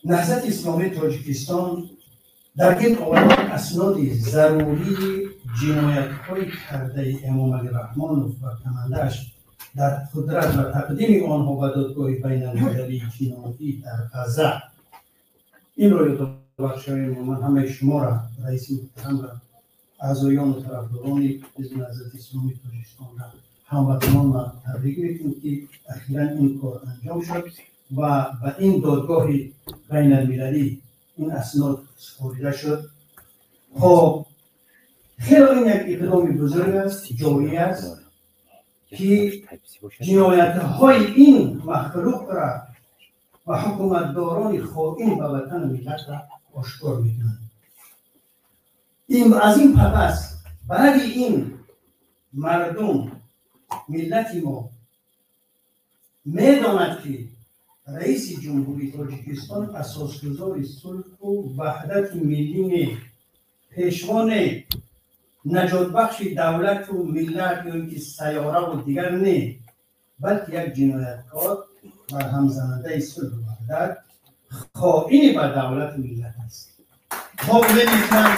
Наҳзати Исломии Тоҷикистон дар гирд овардани асноди зарурии ҷиноятҳои кардаи Эмомалӣ Раҳмонов ва камандааш дар қудрат ва тақдими онҳо ба Додгоҳи байналмилалии ҷиноӣ дар Ғазза, инро ёдовар шавем. Ман ҳамаи шуморо, раиси муҳтарамро, аъзоёну тарафдорони Ҳизби Наҳзати Исломии Тоҷикистонро, ҳамватанонро табрик мекунем, ки ахиран ин кор анҷом шуд ва ба ин додгоҳи байналмилалӣ ин аснод супорида шуд. Хоб, хело ин як иқдоми бузург аст, ҷорӣ аст, ки ҷиноятҳои ин махлуқра ва ҳукуматдорони хоин ба ватану миллатра ошкор мекунанд. Аз ин пас баъди ин мардум, миллати мо медонад, ки раиси Ҷумҳурии Тоҷикистон асосгузори сулҳу ваҳдати миллӣ не, пешво не, наҷотбахши давлату миллат ё ин ки сайёраву дигар не, балки як ҷинояткор, барҳамзанандаи сулҳу ваҳдат, хоини ба давлату миллат аст. Мо умед мекунам.